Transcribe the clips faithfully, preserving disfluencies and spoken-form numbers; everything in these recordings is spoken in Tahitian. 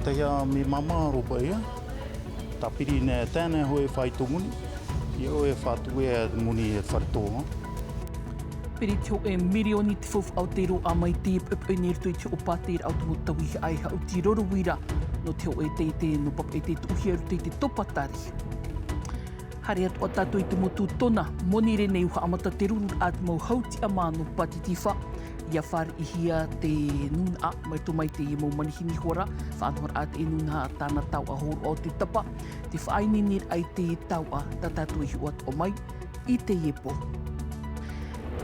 Ia me māmā roba ia, tāpiri nei tēnei hōʻē fai tō moni, ia ʻoe e fātū e moni e fare tō. Piri te hōʻē mirioni te faufaʻa o te roaʻa mai te poʻipoʻi nei roto i te hoʻo pāteraʻa o te mau tauihaʻa e haʻuti roro uira nō te hōʻē taiete nō papeʻete tuʻuhia roto i te topatari. Haere atu ā tātou i te motu tona moni rē nei ua haʻamata te rururaʻa te mau hautiʻa mā nō pātitifa. Ia fāriʻihia te nūnaʻa mai roto mai teie mau manihini hora faʻanahoraʻa te nūnaʻa tāna tauʻa hōroʻa o te tapa te faʻaineineraʻa i te tauʻa tā tātou i hoʻo atu mai i teie pō.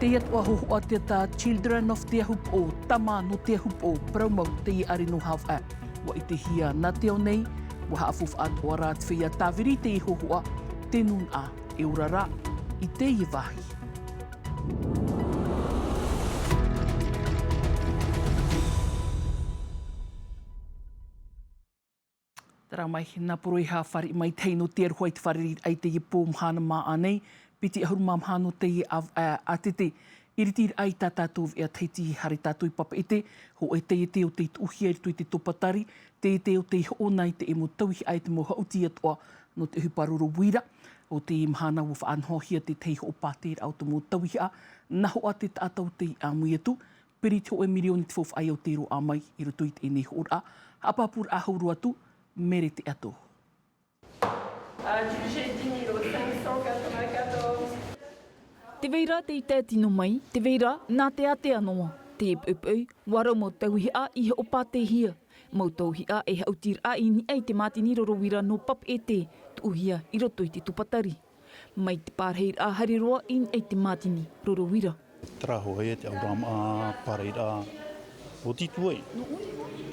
Teie atu ā hohoʻa te tā children of te ahupoʻo tama nō te ahupoʻo parau mau teie ʻare nō havaʻa. Ua ʻitehia nā te ao nei ua haʻafaufaʻa atu ā rā te feiā tāviri i te hohoʻa te nūnaʻa e ora rā i teie vāhi. Tara mai nā poroʻi hā fāriʻi mai te hei nō te aroha i te fārereiraʻa i teie pō mahana mā ʻānei piti ʻahuru mā maha nō teie ʻāvaʻe ʻātete. Iritiraʻa i tā tātou veʻa tahiti haere tātou i papeʻete hōʻē taiete o tei tuʻuhia i roto i te topatari taiete o tei hoʻo nā i te mau tauihaʻa e te mau haʻuti atoʻa nō te ʻohipa roro uira. O te mahana ua faʻanahohia te tahi hoʻo pāteraʻa o te mau tauihaʻa nā hoʻa te taʻata o tei ʻāmui atu. Piri te hōʻē mirioni te faufaʻa o te roaʻa mai i roto i teie nei hoʻoraʻa. Haʻapāpūraʻa hau roa atu. Mere te ʻato. Adjugé dix mille cinq cent quatre-vingt-quatorze. Te vai ra tei tae tino mai te vai ra nā te ātea noa. Te poʻipoʻi ua rau mau tauihaʻa i hoʻo pātehia. Mau tauihaʻa e haʻutiraʻa i niʻa i te mātini roro uira nō papeʻete tuʻuhia i roto i te topatari. Mai te pārahiraʻa haere roa i niʻa i te mātini roro uira. Taraho e te auramaʻa pārahiraʻa o titu ai.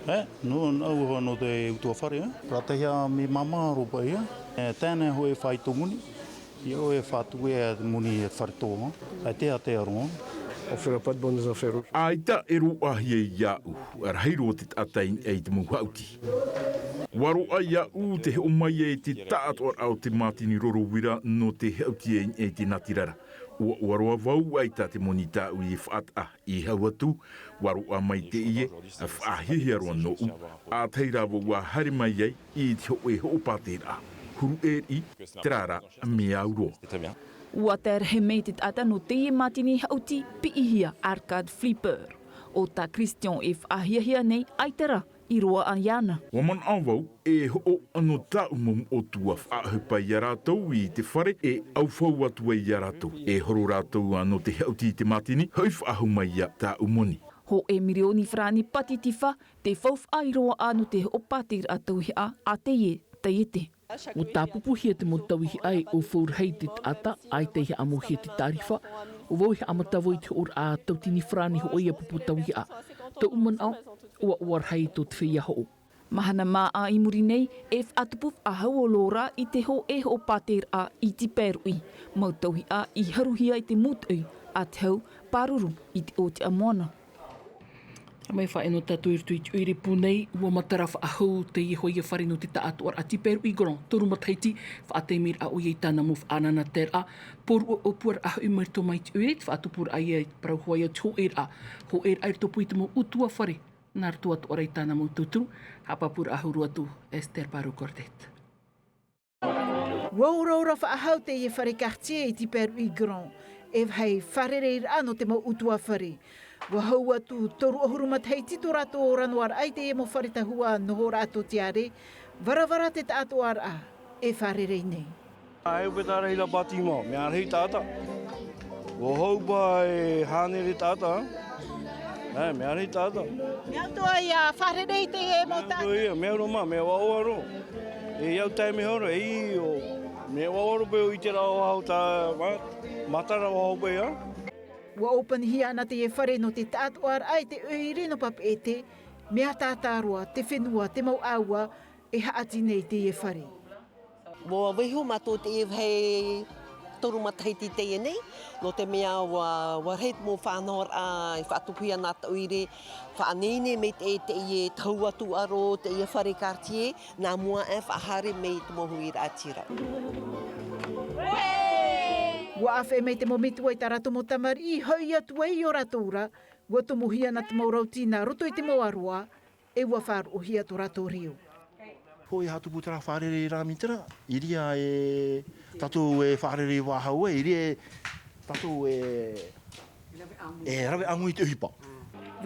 E nō nau nō te utuafare. Rātahia me māmā roba ia. Tēnei hōʻē fai tō moni. Ia ʻoe e fātū e moni e fare tō. Ai te ātea roa. On fera pas de bonnes affaires. ʻAita e roaʻahia iāʻu. Rahi roa te taʻata i niʻa i te mau haʻuti. Ua roaʻa iāʻu te hoʻo mai ai te taʻatoʻaraʻa o te mātini roro uira nō te haʻuti ai i niʻa i te natirara. Ua ʻoaʻoa roa vau ʻaita te moni tāʻu i faʻataʻa i hau atu. Ua roaʻa mai teie faʻahiahia roa nōʻu. ʻĀtahi rā vau ua haere mai ai i te hōʻē hoʻo pāteraʻa huru ʻēriʻi. Terā rā me au roa. Ua tae rahi mai te taʻata nō teie mātini haʻuti piʻihia arcade flipper. O tā christian e faʻahiahia nei ʻaita rā i roaʻa iāna. Ua manaʻo vau e hoʻo anō tāʻu mau moʻotua faʻaʻohipa iā rātou i te fare e ʻaufau atu ai iā rātou e horo rātou anō te haʻuti i te mātini hoʻi faʻahou mai iā tāʻu moni. Hōʻē mirioni farāni pātitifa te faufaʻa i roaʻa nō te hoʻo pāteraʻa tauihaʻa a teie taiete. Ua tāpupuhia te mau tauihaʻa e ʻaufau rahi i te taʻata ʻaita i haʻamauhia te tārifa. Ua vau e haʻamata vau i te hoʻoraʻa tautini farāni hoʻo ia pupu tauihaʻa. Tōʻu manaʻo ua ʻoaʻoa rahi tō te feiā hoʻo. Mahana mā ʻā i muri nei e faʻatupu faʻahou ʻo lora i te hōʻē hoʻo pāteraʻa i te pēruʻi. Mau tauihaʻa i haruhia i te mūtoʻi a te hau pāruru i te ʻōtiʻa moana. Mai faʻaʻino tātou i roto i te ʻoire pū nei ua matara faʻahou teie hoʻi fare nō te taʻatoʻaraʻa te pēruʻi grand toru matahiti. Faʻatemeraʻa ʻoia i tāna mau faʻananateraʻa pōruʻa ʻōpuaraʻa hoʻi mai roto mai te ʻoire te faʻatupuraʻa ia i parau hoʻi o te hōʻēraʻa hōʻēraʻa i roto pū i te mau ʻutuāfare. Nā roto atu ʻoia i tāna mau tauturu. Haʻapāpūraʻa hau roa atu. Esther paro cordet. Ua oraora faʻahou teie fare quartier i te pēruʻi grand e vāhi fārereiraʻa nō te mau ʻutuāfare. Ua hau atu toru ʻahuru matahiti tō rātou ora noa raʻa i teie mau fare tahua nohoraʻa tō te ʻare. Varavara te taʻatoʻaraʻa e fārerei nei. Ai upe tārahi la bati mau mea rahi taʻata. Ua hau paha e hānere taʻata. Ai mea rahi taʻata. Mea ʻutuā ia fārerei teie mau taʻata. Ia mea roa mā mea ʻoaʻoa roa. E au taime horo e io. Mea ʻoaʻoa roa pea o ʻite raʻa ʻoaʻoa tā matara ʻoaʻoa pea. Ua ʻōpanihia ana teie fare nō te taʻatoʻaraʻa i te ʻoire nō papeʻete. Mea tātā roa te fenua te mau ʻāua e haʻati nei teie fare. Ua vaiho mātou teie vāhi toru matahiti teie nei nō te mea ua rahi te mau faʻanahoraʻa e faʻatupuhia nā te ʻoire. Faʻaneine mai teie tahu atu ʻaro teie fare quartier nā mua e faʻahaere mai te mau huiraʻatira. Ua ʻāfaʻi mai te mau metua i tā rātou mau tamariʻi hoʻi atu ai i ō rātou ra. Ua tomohia nā te mau rauti nā roto i te mau aroa e ua faʻaroʻohia tō rātou reo. Hoi hatupu te rā fārerei rā mi te rā, i reira e tātou e fārerei vāhau e, i reira e tātou e, e rave ʻāmui i te ʻohipa.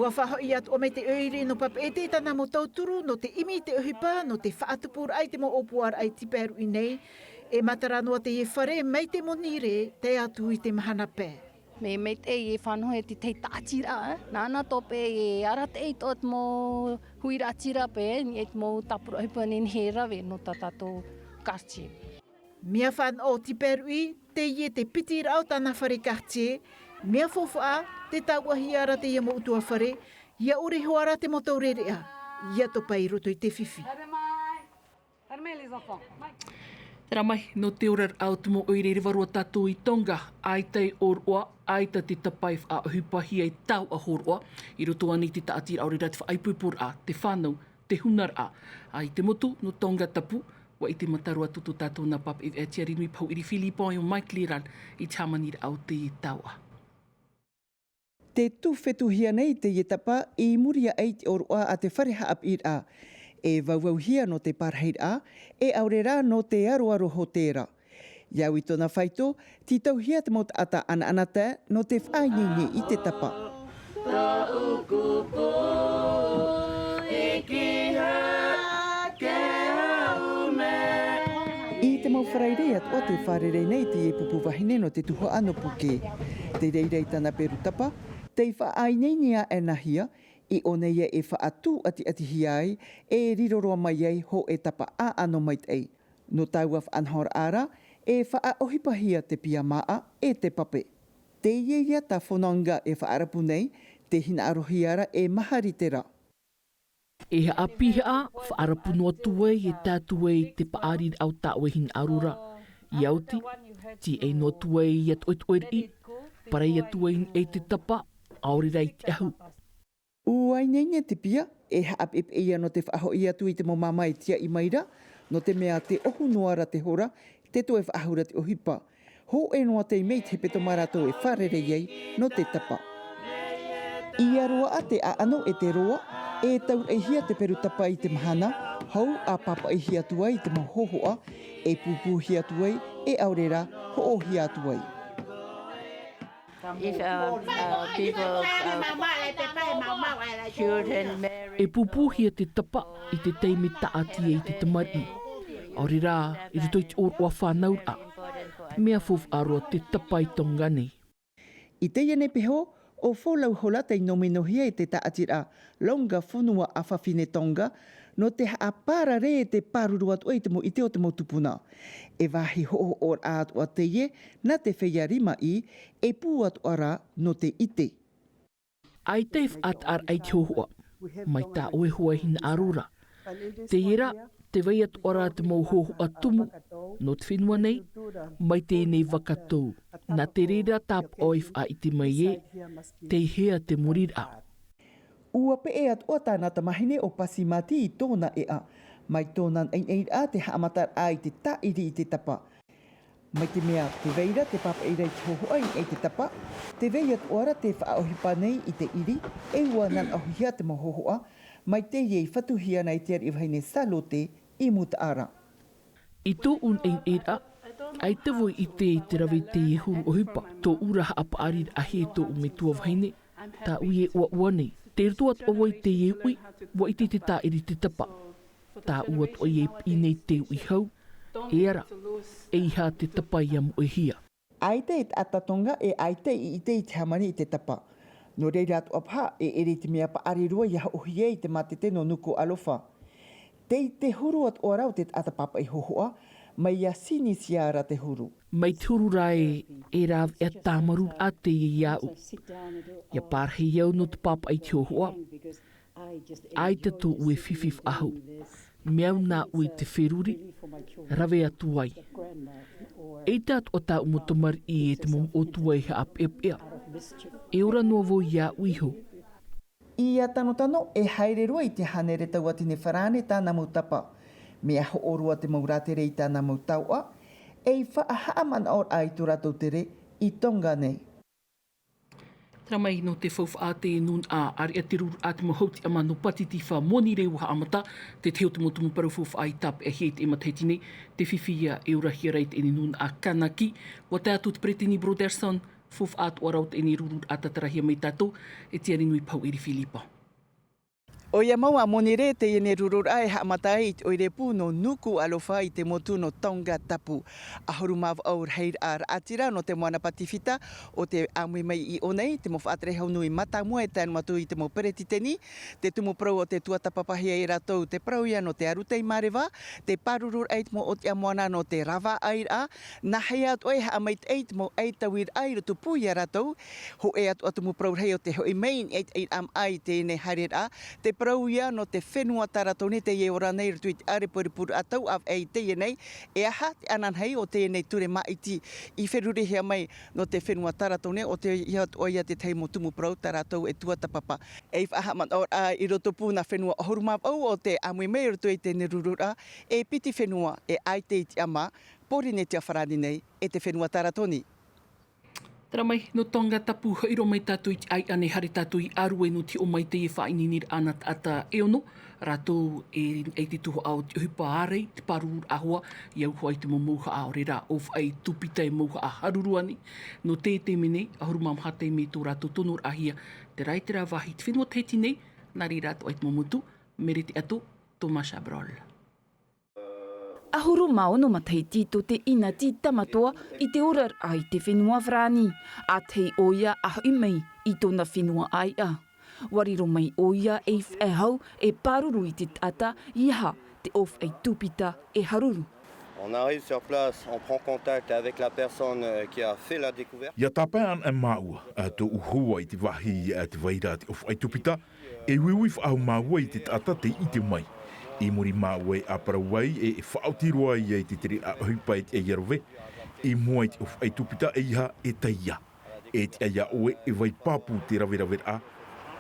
Ua faʻahoʻi atu mai te ʻoire nō Papeʻete i tāna mau tauturu nō te ʻimi i te ʻohipa, nō te faʻatupuraʻa i te mau ʻōpuaraʻa i Tipearuʻi nei. E matara noa teie fare mai te monirē, tae atu i te mahana pae. Mea maitaʻi e fānaʻo e te tahi tāʻatiraʻa, nāna tō pē e arataʻi tō te mau huiraʻatira pē, e te mau tāpura ʻohipa nei e rave nō tā tātou quartier. Mea fānaʻo Tipearuʻi, teie te piti raʻa o tāna fare quartier, mea faufaʻa, te tāuʻahia ra teie mau ʻutuāfare, ʻia ʻore hoʻi ra te mau taureʻareʻa, ʻia topa i roto i te fifi. Tērā mai, nō te oraraʻa o te mau ʻoire e reva roa tātou i Tonga, ʻaita e ʻōroʻa, ʻaita te tapa e faʻaʻohipahia e taua hōroʻa, i roto ānei i te tāʻatiraʻa ʻaore rā te faʻaipoiporaʻa, te fānau, te hunaraʻa, ā, i te motu nō Tongatapu, ʻua ʻite mataru atu tō tātou nā Papeʻete Tiarinui Pahuʻiri Philippon e ʻo Mike Liran i te hāmaniraʻa o teie taoʻa. Tē tūfetuhia nei teie tapa i muri aʻe i te ʻōroʻa a te fare haʻapiʻiraʻa. E vauvauhia nō te parahiraʻa, e ʻaore rā nō te aroaro hōtēra. ʻIa au i tōna faito, tītauhia te mau taʻata ʻanaʻanatae nō te faʻaineine i te tapa. I te mau Faraire atoʻa tē fārerei nei teie pupu vahine nō te tuhaʻa nō Puke. Tei reira i tāna peru tapa, tei faʻaineine aʻenahia, i ʻō nei e faʻatūʻatiʻatihia ai, e riro roa mai ai hōʻē tapa ʻāʻano maitaʻi. Nō taua faʻanahoraʻa ra, e faʻaʻohipahia te pia māʻa e te pape. Teie ia tā Fononga e faʻarapu nei, tē hinaʻarohia ra e maha rite ra. E haʻapiʻiraʻa, faʻarapu noa atu ai e tae atu ai te paʻariraʻa o tā ʻoe hinaʻaro ra. ʻIa oti, tīaʻi noa atu ai ʻia toʻetoʻe riʻi, parai atu ai i te tapa, ʻaore rā i te ʻahu. ʻUa ineine te pia, e haʻapeʻepeʻe ia nō te faʻahoʻi atu i te mau māmā e tīaʻi mai ra, nō te mea tē ʻohu noa ra te hora, tē toe faʻahou ra te ʻohipa. Hōʻē noa taime i te hepetoma rātou e fārerei ai nō te tapa. ʻIa roaʻa te ʻāʻano e te roa, e tauraʻihia te peru tapa i te mahana, hou ʻa pāpaʻihia atu ai i te mau hōhoʻa, e pūpūhia atu ai, e ʻaore rā, hoʻohia atu ai. If, uh, uh, people, uh, children marry. E pūpūhia te tapa i te taime tāʻati ai te tamariʻi. ʻAore rā, i roto i te ʻōroʻa fānauraʻa. Mea faufaʻa roa te tapa i Tonga nei. I teie nei peho, ʻo Folau Hola tei nominohia e te tāʻatiraʻa Launga Fonua a Fafine Tonga, nō te haʻapārare e te pāruru atoʻa i te mau ʻite o te mau tupuna. E vāhi hoʻohoʻoraʻa atoʻa teie, nā te feiā rima ʻī, e pū atoʻa rā nō te ʻite. ʻAita e faʻataʻaraʻa i te hōhoʻa, mai tā ʻoe hoʻi hinaʻaro ra. Teie rā, tē vai atoʻa ra te mau hōhoʻa tumu, nō te fenua nei, mai teie nei vaka tou. Nā te reira tāpaʻo e faʻaʻite mai ē, tei hea te muriraʻa. ʻUa peʻe atoʻa tāna tamahine ʻo Pasimati i tōna ʻeʻa, mai tōna naʻinaʻiraʻa te haʻamataraʻa i te tāʻiri i te tapa. Mai te mea, tē vai ra te pāpaʻi ra i te hōhoʻa i niʻa i te tapa, tē vai atoʻa ra te faʻaʻohipa nei i te ʻiri, e ʻua nanaʻohia te mau hōhoʻa, mai teie i fatuhia na e te ariʻi vahine Salote i Mutaʻara. I tōʻu naʻinaʻiraʻa, ʻaita vau i ʻite i te rave i teie huru ʻohipa, tōʻu ra haʻapaʻariraʻahia e tōʻu metua vahine, tāʻu e ʻuaʻua nei. Tei roto atoʻa vau i teie uʻi, ʻua ʻite i te tāʻiri i te tapa. Tāʻu atoʻa e piʻi nei i te uʻi hau, e ara, ʻeiaha te tapa ʻia moʻehia. ʻAita e taʻata Tonga e ʻaita i ʻite i te hāmani i te tapa. Nō reira atoʻa paha, e ʻere i te mea paʻari roa ʻia hoʻohia i te mātete nō Nukuʻalofa. Tei te huru atoʻa ra o te taʻata pāpaʻi hōhoʻa, mai iā Sinisia ra te huru. Mai te huru ra ē, e rāveʻa tāmarū ra teie iāʻu. ʻIa pārahi au nō te pāpaʻi i te hōhoʻa. ʻAita tōʻu e fifi faʻahou. Mea au nāʻu i te feruri, rave atu ai. ʻEita atoʻa tāʻu mau tamariʻi e te mau moʻotua e haʻapeʻapeʻa. E ora noa vau iāʻu iho. ʻIa tanotano e haere roa i te hānere tauatini farāne tāna mau tapa. Mea hoʻo roa te mau rātere i tāna mau taoʻa, ei faʻahaʻamanaʻoraʻa i tō rātou tere i Tonga nei. Tara mai nō te faufaʻa te nūnaʻa ʻāreʻa te ruru a te mau hau tiʻamā nō Pātitifa Monirē ua haʻamata, te tahi o te mau tumu parau faufaʻa i tāpeʻahia i te matahiti nei, te fifi ia e orahia ra i teie nūnaʻa Kanaki. Ua tae atu te peretiteni Brotherson, faufaʻa atoʻa ra o teie ruru a tātarahia mai tātou, e Tiarinui Pauʻiri Filipa. ʻOia mau a Monirē, teie nei rururaʻa e haʻamata ai i te ʻoire pū nō Nukuʻalofa i te motu nō Tongatapu. ʻAhuru mā vaʻu rahiraʻa raʻatira nō te moana Patifita, ʻo tē ʻāmui mai i ʻō nei, te mau faʻatere hau nui mātāmua e tae noa atu i te mau peretiteni, te tumu parau ʻo tē tuatāpapahia e rātou, te parau ia nō te aru tei māreva, te pārururaʻa i te mau ʻōtiʻa moana nō te ravaʻairaʻa, nāhea atoʻa e haʻamaitaʻi i te mau ʻaitauiraʻa i roto pū ia rātou, hōʻē atoʻa tumu parau rahi ʻo tē hoʻi mai i niʻa i te ʻairaʻa maʻa i teie nei haereraʻa, te parau ia nō te fenua tā rātou nei tei ora nei i roto i te ʻārepurepu a tau ʻāvaʻe i teie nei, e aha te ananahi o teie nei ture māʻiti i ferurihia mai nō te fenua tā rātou nei, ʻo tē ʻia atoʻa ia te tahi mau tumu parau tā rātou e tuatāpapa. Ei faʻahaʻamanaʻoraʻa i roto pū nā fenua ʻahuru mā vaʻu ʻo tē ʻāmui mai i roto i teie nei rururaʻa, e piti fenua e ʻaita i tiʻamā, Pōrīnetia Farāni nei, e te fenua tā rātou nei. Tara mai, nō Tongatapu, hoʻi roa mai tātou i te ʻaiʻa nei, haere tātou i ʻĀrue nō te hiʻo mai i teie faʻaineineraʻa nā taʻata e ono, rātou e, e te tuhaʻa o te ʻohipa ārai, te pārururaʻa hoʻi, i au hoʻi i te mau mauhaʻa, ʻaore rā, ʻōfaʻi tūpita e mauhaʻa haruru ānei, nō te taime nei, ʻahuru mā maha taime tō rātou tonoraʻahia, terā i terā vāhi, te fenua Tahiti nei, nā reira atoʻa i te mau motu, Merete Ato, Thomas Chabrol. ʻAhuru mā ono matahiti tō te ʻīnati Tamatoa i te oraraʻa i te fenua Farāni, ʻa tahi ʻoia a hoʻi mai i tōna fenua ʻāiʻa. Ua riro mai ʻoia ei faʻehau e pāruru i te taʻata i aha te ʻōfaʻi tūpita e haruru. On arrive sur place, on prend contact avec la personne, euh, qui a fait la découverte. ʻIa tāpae anaʻe māua, ā, tōʻu hoa i te vāhi, ā, tē vai ra te ʻōfaʻi tūpita, e uiui faʻahou māua i te taʻata tei ʻite mai. I muri māua e ʻāparau ai, e, e faʻaoti roa ia i te tereraʻa ʻohipa e tiʻa ʻia rave i mua i te ʻōfaʻi tūpita, e aha e tae ia. E tiʻa ia ʻoe e vai pāpū te raveraveraʻa,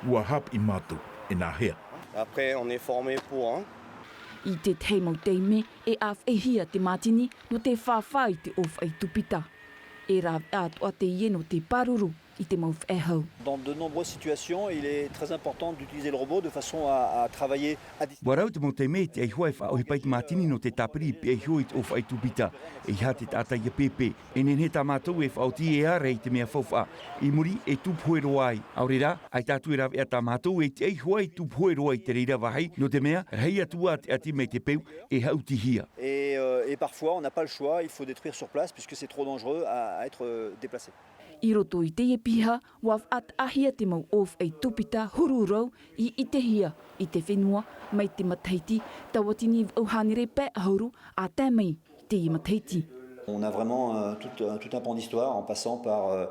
ua haʻapiʻi mātou, e nāhea. Après, on est formé pour, hein. I te tahi mau taime, e ʻāfaʻihia te mātini nō te fāfā i te ʻōfaʻi tūpita. E rāveʻa atoʻa teie nō te pāruru i te mau faʻehau. Dans de nombreuses situations, il est très important d'utiliser le robot de façon à, à travailler à distance. Ua rau te mau taime i te ʻaihoa e faʻaʻohipa i te mātini nō te tāpiri i pihaʻi iho i te ʻōfaʻi tūpita. E aha te taʻata ʻia pēpē. E nehenehe tā mātou e faʻaoti e ara i te mea faufaʻa. I muri e tupu hōʻē roa ai. ʻAore rā, ʻaita atu e rāveʻa tā mātou e te ʻaihoa e tupu hōʻē roa i te reira vāhi, nō te mea, rahi atu ā te ʻati mai te peu e haʻutihia. Et, euh, et parfois, on n'a pas le choix, il faut détruire sur place puisque c'est trop dangereux à, à être, euh, déplacé. I roto i teie piha, ua faʻataʻahia te mau ʻōfaʻi tūpita huru rau i ʻitehia i te fenua mai te matahiti tauatini vaʻu hānere pae ʻahuru ʻa tae mai i teie matahiti. On a vraiment, euh, tout, euh, tout un pan d'histoire en passant par, euh,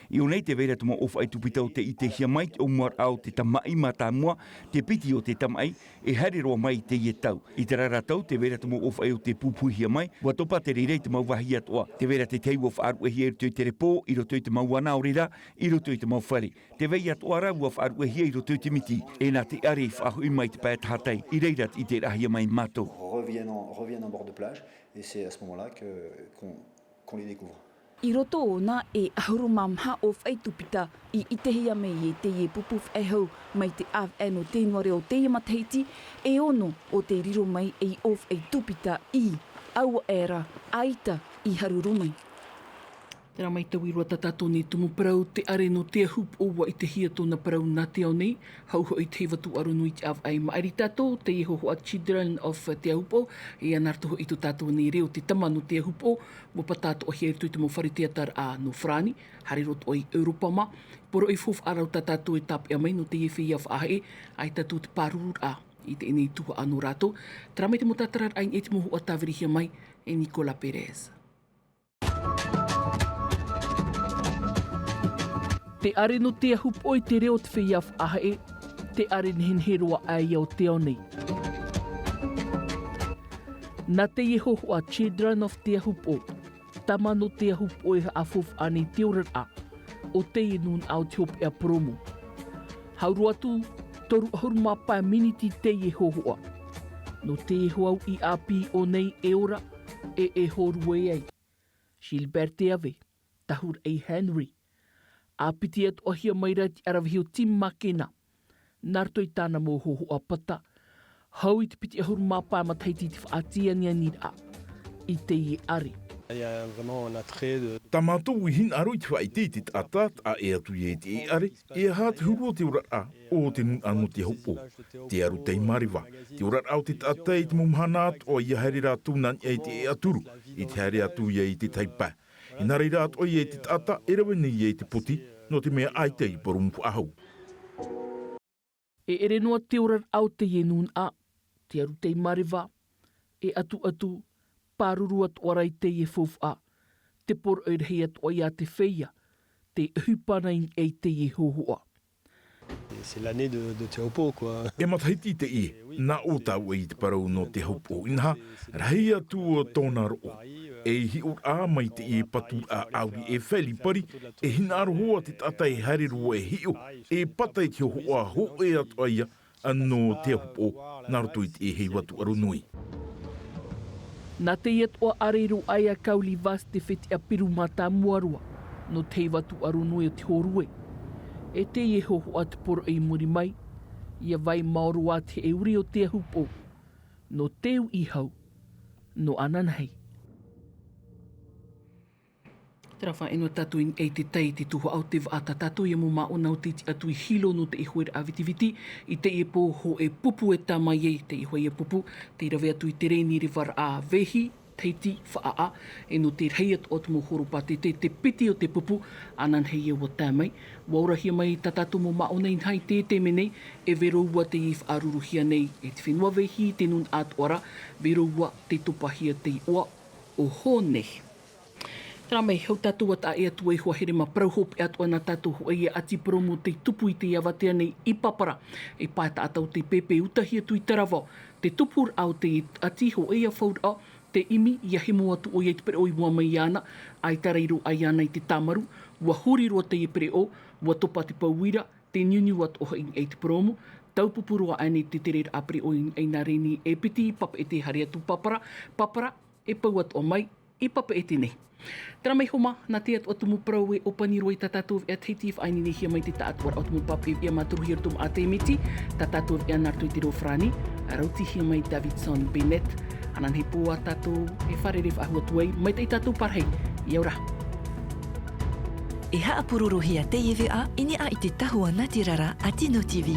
I ʻō nei tē vai ra te mau ʻōfaʻi tūpita ʻo tē ʻitehia mai i te ʻōmuaraʻa o te tamaʻi mātāmua, te piti o te tamaʻi, e haere roa mai i teie tau. I terā ra tau, tē vai ra te mau ʻōfaʻi ʻo tē pupuhia mai, ua topa te reira i te mau vāhi atoʻa. Tē vai ra te tahi ua faʻaruʻehia i roto i te repo, i roto i te mau ana, ʻaore rā, i roto i te mau fare. Tē vai atoʻa rā ua faʻaruʻehia i roto i te miti, e nā te ʻare i faʻahoʻi mai te pae tahatai, i reira te ʻiteraʻahia mai mātou. Reviennent en, reviennent en bord de plage, et c'est à ce moment-là que, qu'on, qu'on les découvre. I roto ʻōna e ʻahuru mā maha ʻōfaʻi tūpita i ʻitehia mai e teie pupu faʻehau mai te ʻāvaʻe nō Tēnuare o teie matahiti, e ono ʻo tē riro mai ei ʻōfaʻi tūpita ʻī, ʻaua ʻē rā, ʻaita i haruru mai. Terā mai taui roa tā tātou nei tumu parau, te ʻare nō Teahupoʻo ua ʻitehia tōna parau nā te ao nei, hau hoʻi te heiva tūʻaro nui i te ʻāvaʻe i maʻiri tātou, teie hōhoʻa Children of Teahupoʻo, e ana rātou hoʻi tō tātou nei reo te tama nō Teahupoʻo, ua pata atoʻahia i roto i te mau fare teataraʻa nō Farāni, haere roa atoʻa i Europa mā, poroʻi faufaʻa rā tā tātou e tāpeʻa mai nō teie feiā faʻaheʻe, ʻaita atu te pārururaʻa i teie nei tuhaʻa nō rātou. Terā mai te mau tātararaʻa i niʻa i te mau hōhoʻa tāvirihia mai e Nicolas Perez. Te ʻare nō Teahupoʻo i te reo o te feiā faʻaheʻe, te ʻare nehenehe roa ʻaia o te ao nei. Nā teie hōhoʻa Children of Teahupoʻo, tama nō Teahupoʻo e haʻafaufaʻa nei i te oraraʻa o teie nūnaʻa o te hopeʻa purōmu. Hau roa atu, toru ʻahuru mā pae miniti teie hōhoʻa. Nō teie hoa uʻi ʻāpī i ʻō nei e ora, e e hōrue ai. Gilbert Teave, Tahuraʻi Henry. ʻA piti atoʻa hia mai ra te ʻaravihi o Tim Makena, nā roto i tāna mau hōhoʻa pata, hau i te piti ʻahuru mā pae matahiti i te faʻatianianiraʻa i teie ʻare. Tā mātou i hinaʻaro i te faʻaʻite i te taʻata, taʻa ʻē atu ia i teie ʻare, e aha te huru o te oraraʻa o te nūnaʻa nō te ahupoʻo. Te aru tei mareva, te oraraʻa o te taʻata i te mau mahana atoʻa ia haere rātou nā niʻa i te ʻēʻa turu, i te haere atu ia i te taipa. Inā reira atoʻa ia i te taʻata e rave nei ia i te poti, nō te mea ʻaita i poromu faʻahou. E ʻere noa te oraraʻa o teie nūnaʻa, te aru tei mareva, e ʻatuʻatu, pāruru atoʻa ra i teie faufaʻa, te poroʻi rahi atoʻa ia te feiā, te ʻohipa nei i teie hōhoʻa. C'est l'année de, de Te Ahupoʻo, quoi. E matahiti teie, nā ʻō tāua i te parau nō te ahupoʻo inaha, rahi atu tōna roʻo. E hiʻoraʻa mai teie paturaʻa ʻauri e faʻaʻiripari, e hinaʻaro hoʻi te taʻata e haere roa e hiʻo, e pata i te hōhoʻa hōʻē atoʻa ia, nō te ahupoʻo, nā roto i te heiva tūʻaro nui. Nā teie atoʻa ʻare i roaʻa ai a Kauli Vast te fetiʻa piru mātāmua roa, nō te heiva tūʻaro nui o te hōrue. E teie hōhoʻa te poroʻi i muri mai, ia vai maoro ā te heʻe uri o te ahupoʻo, nō te uʻi hau, nō ananahi. Tē rāveʻa noa tātou i niʻa i te tai, te tuhaʻa o te vaʻa, tā tātou ia mau māʻona ʻo tei tiʻa atu i Hilo nō te ihoeraʻa vitiviti, i teie pō hōʻē pupu e tā mai ai, te ihoa ia pupu, tei rave atu i te reni revaraʻa Vehi, Tahiti, Faʻaʻā, e nō te rahi atoʻa o te mau horopātete, te piti o te pupu, ananahi ia ʻua tae mai, ʻua orahia mai tā tātou mau māʻona inaha i teie taime nei, e vero ua tei faʻaruruhia nei, e te fenua Vehi, te nūnaʻa atoʻa ra, vero ua tei topahia te iʻoa, ʻo Hōne. Terā mai, hou tātou ā taʻa ʻē atu ai, ʻua here mā parau hopeʻa atoʻa nā tātou hōʻē ʻati purōmu tei tupu i teie avatea nei i Papara. E pae taʻata o te pēpē utahi atu i Taravao. Te tupuraʻa o te ʻati hōʻē fauraʻa, tē ʻimi ʻia hemo atu ʻoia i te pereʻoʻo i mua mai iāna, ʻaita rā i roaʻa iāna i te tāmaru, ʻua huri roa teie pereʻoʻo, ʻua topa te pou uira, tē niuniu atoʻa hoʻi i te purōmu, taupupu roa aʻenei te tereraʻa pereʻoʻo i nā reni e piti i Papeʻete haere atu Papara, Papara, e pau atoʻa mai i Papeʻete nei. Terā mai Homa, nā teie atoʻa tumu parau e ʻōpani roa ai tā tātou veʻa Tahiti, faʻaineinehia mai te taʻatoʻaraʻa o te mau pāpaʻi veʻa mātorohia i roto maʻa te miti, tā tātou veʻa nā roto i te reo farāni, rautihia mai Davidson Bennett. Ananahi pō ā tātou e fārerei faʻahou atu ai, maitaʻi tātou pārahi, ʻia ora. E haʻapurorohia teie veʻa i niʻa i te tahua nātirara a Tino T V.